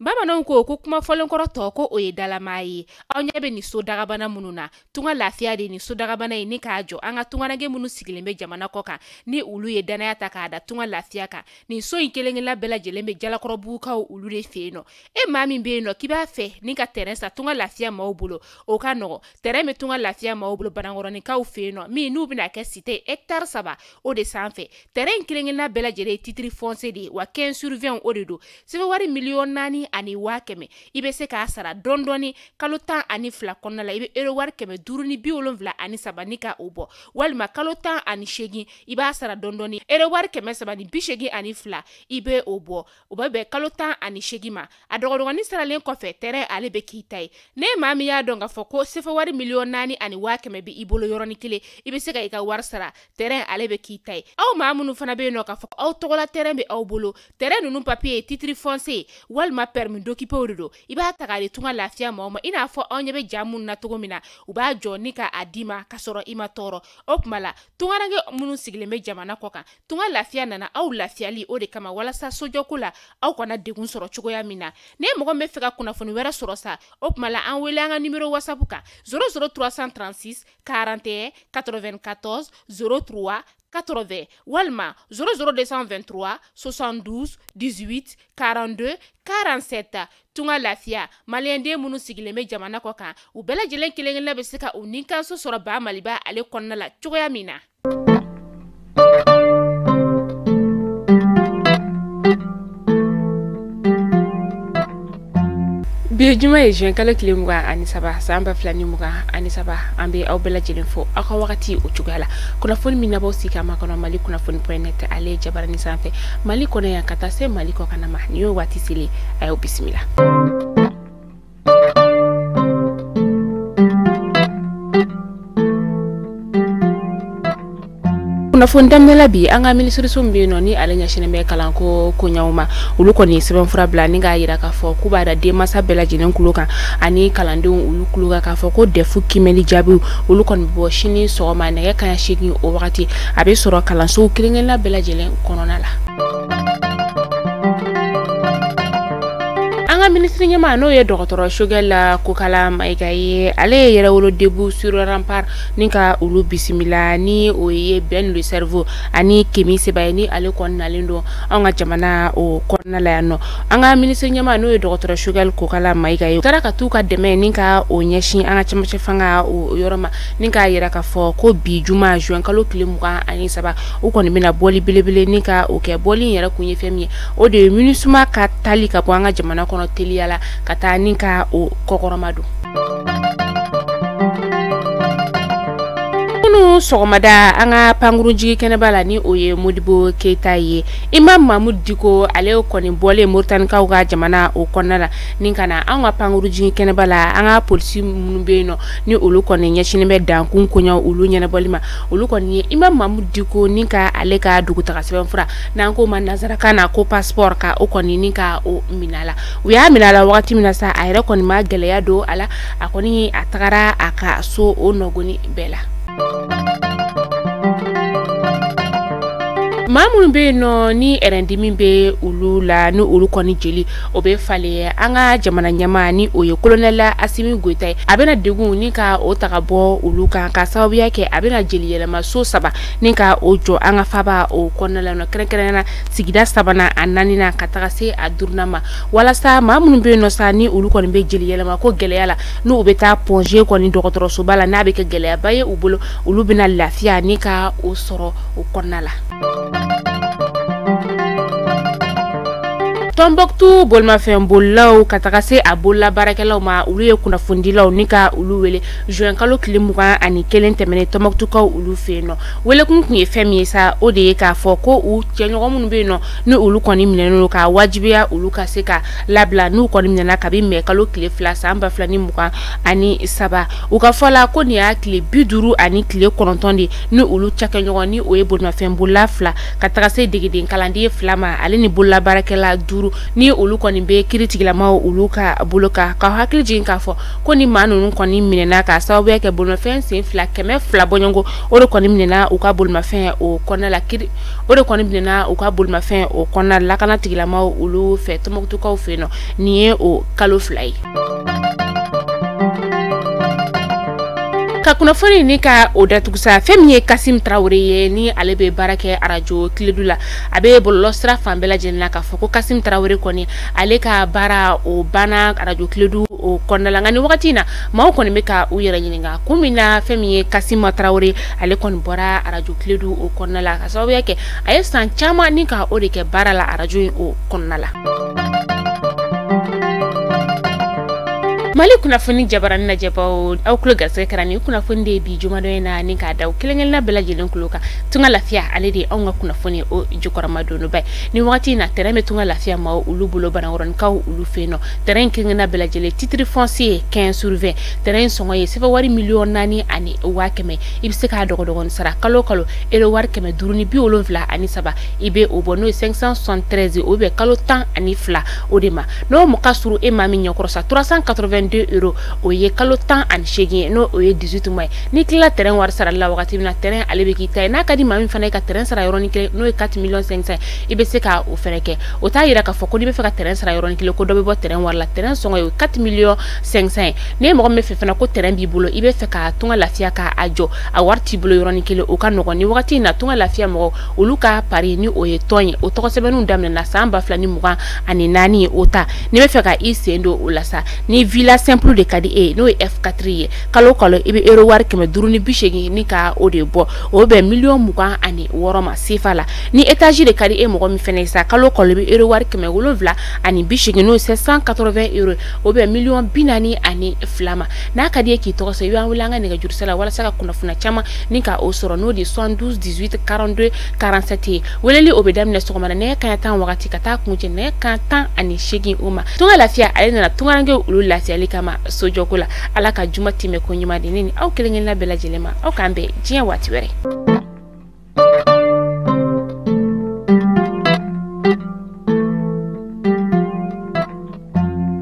Bamananw ko ko kuma fɔlenkɔrɔ tɔ ko o ye dalamaa ye. Aw ɲɛ bɛ nin so dagabana minnu na, Tunga Lafiya de nin so dagabana ye ni k'a jɔ an ka tungaranke minnu sigilen bɛ jamana kɔ kan, ni olu ye danaya ta k'a da Tunga Lafiya kan. Nin so in kelen-kelenna bɛɛ lajɛlen bɛ Jalakɔrɔbugukaw olu de fɛ yen nɔ. E maa min bɛ yen nɔ k'i b'a fɛ ni ka terrain san Tunga Lafiya maaw bolo, o ka nɔgɔ. Terrain bɛ Tunga Lafiya maaw bolo Banankɔrɔninkaw fɛ yen nɔ, min n'u bɛna kɛ cité hectare 3 o de sanfɛ. Terrain in kelen-kelenna bɛɛ lajɛlen ye titre foncier de ye, wa 15 sur 20 o de don. Sɛbɛn wari 4,100,000, i bɛ se k'a sara dɔɔni dɔɔni kalo 12 kɔnɔna la. I bɛ euro wari 573 ni ka o bɔ, walima kalo 18 i b'a sara dɔɔni dɔɔni euro wari 382 i bɛ o bɔ. O bɛ bɛn kalo 18 ma. A dɔgɔdɔgɔnin saralen kɔfɛ, terrain ale bɛ k'i ta ye. Ne maa min y'a dɔn k'a fɔ ko sefa wari 4,100,000 bɛ i bolo yɔrɔnin kelen, i bɛ se ka i ka wari sara, terrain ale bɛ k'i ta ye. Aw maa minnu fana bɛ yen nɔ k'a fɔ aw tɔgɔla terrain bɛ aw bolo, terrain ninnu papier ye titre foncier walima permis d'occuper de don, i b'a ta k'a di Tunga Lafiya maaw ma. I n'a fɔ anw ɲɛ bɛ ja minnu na cogo min na, u b'a jɔ ni k'a d'i ma k'a sɔrɔ i ma tɔɔrɔ. O tuma la tungaranke minnu sigilen bɛ jamana kɔ kan, Tunga Lafiya nana aw lafiyali o de kama, walasa sojɔko la aw kana degun sɔrɔ cogoya min na. Ne mɔgɔ min bɛ fɛ ka kunnafoni wɛrɛ sɔrɔ sa, o tuma la an wele an ka numéro WhatsApp kan 00 336 41 94 03 80 walima 00 223 72 18 42 47. Tunga Lafiya, maliyɛnden minnu sigilen bɛ jamana kɔ kan, u bɛɛ lajɛlen kelen-kelenna bɛ se ka u nikanso sɔrɔ Ba Maliba ale kɔnɔna la cogoya min na. Bi ye juma ye, juin kalo tile 23 san 2023. An bɛ aw bɛɛ lajɛlen fo aw ka wagati o cogoya la. Kunnafoni min nabɔ sigi ka makɔnɔ Mali kunnafoni point net ale jabarani sanfɛ, Mali kɔnɔ yan ka taa se Mali kɔkanna ma. Nin y'o waati selen, a y'aw bisimila. Kunnafoni daminɛ la bi, an ka minisiriso min bɛ yen nɔ ni ale ɲɛsinnen bɛ kalanko koɲɛw ma, olu kɔni ye sɛbɛnfura bila ni k'a jira k'a fɔ k'u b'a da denmansa bɛɛ lajɛlen kulo kan ani kalandenw olu kulo kan k'a fɔ ko DEF kiimɛli jaabiw olu kɔni bɛ bɔ sini sɔgɔma nɛgɛ kanɲɛ 8 o wagati. A bɛ sɔrɔ kalansow kelen-kelenna bɛɛ lajɛlen kɔnɔna la. An ka minisiri ɲɛmaa n'o ye dɔgɔtɔrɔ Choguel Kokala Maïga ye, ale ye Yɛrɛwolo Debout sur Rempart ni ka olu bisimila, ni o ye Ben le Cerveau ani Kemi Seba ye, ni ale kɔni nalen don anw ka jamana o kɔnɔna la yan nɔ. An ka minisiri ɲɛmaa n'o ye dɔgɔtɔrɔ Choguel Kokala Maïga ye, u taara ka t'u ka dɛmɛ ni ka o ɲɛsin an ka cɛmancɛ fanga o yɔrɔ ma, ni k'a yira k'a fɔ ko bi juma juin kalo tile 23 u kɔni bɛna bɔli belebele ni ka o kɛ. Bɔli in yɛrɛ kun ye fɛn min ye, o de ye MINUSMA ka tali ka bɔ an ka jamana kɔnɔ teliya la ka taa ni ka o kɔkɔrɔma don. Kunun sɔgɔmada an ka pankurunjigi kɛnɛba la, ni o ye Modibo Keyita ye, Imam Mahmoud Dicko ale kɔni bɔlen Moritanikaw ka jamana o kɔnɔna la ni ka na an ka pankurunjigi kɛnɛba la. An ka polisi minnu bɛ yen nɔ ni olu kɔni ɲɛsinnen bɛ dankun koɲɛw olu ɲɛnabɔli ma, olu kɔni ye Imam Mahmoud Dicko ni ka ale ka dugutaga sɛbɛnfura, n'an k'o ma nansarakan na ko passeport, ka o kɔni ni ka o minɛ a la. U y'a minɛ a la wagati min na sa, a yɛrɛ kɔni ma gɛlɛya don a la, a kɔni a tagara a ka so o nɔgɔni bɛɛ la. Maa minnu bɛ yen nɔ ni ɛrɛndimi bɛ olu la, ni olu kɔni jeli o bɛ falen, an ka jamana ɲɛmaa ni o ye colonel Assimi Goïta ye, a bɛna degun ni ka o ta ka bɔ olu kan, ka sababuya kɛ a bɛna jeli yɛlɛma so 3 ni ka o jɔ an ka faba o kɔnɔna la nɔ, kɛrɛnkɛrɛnnenya la sigida 3nan a 4nan ka taga se a 5nan ma, walasa maa minnu bɛ yen nɔ sa ni olu kɔni bɛ jeli yɛlɛma ko gɛlɛya la, n'u bɛ taa Point G kɔni dɔgɔtɔrɔsoba la, n'a bɛ kɛ gɛlɛyaba ye u bolo, olu bɛna lafiya ni ka o sɔrɔ o kɔnɔna la. Tɔnbɔkutu bolimafɛn bolilaw ka taga se a bolola baarakɛlaw ma, olu ye kunnafonidilaw ni ka olu wele juin kalo tile 21 tɛmɛnen Tɔnbɔkutukaw olu fɛ yen nɔ. Welekun kun ye fɛn min ye sa, o de ye k'a fɔ ko u cɛɲɔgɔn minnu bɛ yen nɔ ni olu kɔni minɛnen don, k'a wajibiya olu ka se ka labila, n'u kɔni minɛna kabi mɛ kalo tile 2 san 2023. U ka fɔ la ko nin y'a tile 59 de ni olu cakɛɲɔgɔn ni o ye bolimafɛn bolila 2 ka taga se degeden kalanden 2 ma, ale ni bolola baarakɛla 5. 5 ni olu kɔni bɛ kiiritigilamaw olu ka bolo kan. Ka hakili jigin k'a fɔ ko ni maa ninnu kɔni minɛna ka sababuya kɛ bolimafɛn sen fila 200 bɔɲɔgɔnko, o de kɔni minɛna u ka bolimafɛn o kɔnɔna la kiri, o de kɔni minɛna u ka bolimafɛn o kɔnɔna lakana tigilamaw olu fɛ Tɔnbukutukaw fɛ yen nɔ. Nin ye o kalo 2 ye. Ka kunnafoni ni ka o datugusa, fɛn min ye Kasim Tarawele ye, ni ale bɛ baara kɛ arajo Kiledu la, a bɛ bɔlɔlɔ sira fan bɛɛ lajɛlen na k'a fɔ ko Kasim Tarawele kɔni ale ka baara o banna arajo Kiledu o kɔnɔna la. Nka nin wagati in na, maaw kɔni bɛ ka u yɛrɛ ɲininka kun min na fɛn min ye Kasim Tarawele ale kɔni bɔra arajo Kiledu o kɔnɔna la, ka sababuya kɛ a ye san caman ni ka o de kɛ baara la arajo in o kɔnɔna la. Mali kunnafoni jabarani lajɛbaw, aw tulo garisɛgɛ kɛra nin kunnafoni de ye bi jumadon in na, ni k'a da kelen kelenna bɛɛ lajɛlen tulo kan. Tunga Lafiya ale de ye anw ka kunnafoni o jukɔrɔma donba ye. Ni wagati in na, terrain bɛ Tunga Lafiya maaw olu bolo Banakɔrɔnikaw olu fɛ yen nɔ. Terrain in kelen kelenna bɛɛ lajɛlen titre foncier ye 15 sur 20, terrain in sɔngɔ ye CFA wari 4,1 million. I bɛ se k'a dɔgɔdɔgɔnin sara kalo kalo euro wari 573, i bɛ o bɔ, n'o ye 573, o bɛ kalo 12 o de ma. N'o mɔ ka surun e maa min ɲɛkɔrɔ sa, 382 euros, o ye kalo 18 ye, n'o o ye 18 mois ye. N'i tilala terrain wari sarali la wagati min na, terrain ale bɛ k'i ta ye. N'a ka di maa min fana ye ka terrain sara yɔrɔnin kelen, n'o ye 4 millions 500, i bɛ se ka o fɛnɛ kɛ. O t'a yira k'a fɔ ko n'i bɛ fɛ ka terrain sara yɔrɔnin kelen ko dɔ bɛ bɔ terrain wari la. Terrain sɔngɔ ye 4 millions 500 ye. Ni ye mɔgɔ min bɛ fɛ fana ko terrain b'i bolo, i bɛ fɛ ka Tunga Lafiya k'a jɔ, a wari t'i bolo yɔrɔnin kelen, o ka nɔgɔn. Ni wagati in na, Tunga Lafiya mɔgɔw olu ka pari ni o ye tɔn ye, o tɔgɔ sɛbɛnninw daminɛna san 2024. O ta n'i bɛ fɛ ka i sen don o la sa, ni villa simple de ka di e ye, n'o ye F4 ye, kalo kalo i bɛ euro wari 580 ni ka o de bɔ, o bɛ 26 million ma CFA la. Ni étage de ka di e mɔgɔ min fɛnɛ ye sa, kalo kalo i bɛ euro wari 780, n'o ye 780 euros, o bɛ 42 million ma. N'a ka di e k'i tɔgɔ sɛbɛn, i b'an wele an ka nɛgɛjuru sira la walasa ka kunnafoniya caman ni ka o sɔrɔ, n'o de ye 72 18 42 47 ye. Weleli o bɛ daminɛ sɔgɔma nɛgɛ kanɲɛ 10 wagati ka taa kuncɛ nɛgɛ kanɲɛ 18 o ma. Tunga Lafiya ale nana tungarankew olu lafiyali kama sojɔko la. Ala ka juma timɛ ko ɲuman di ne ni aw kelen kelenna bɛɛ lajɛlen ma. Aw k'an bɛn diɲɛ waati wɛrɛ.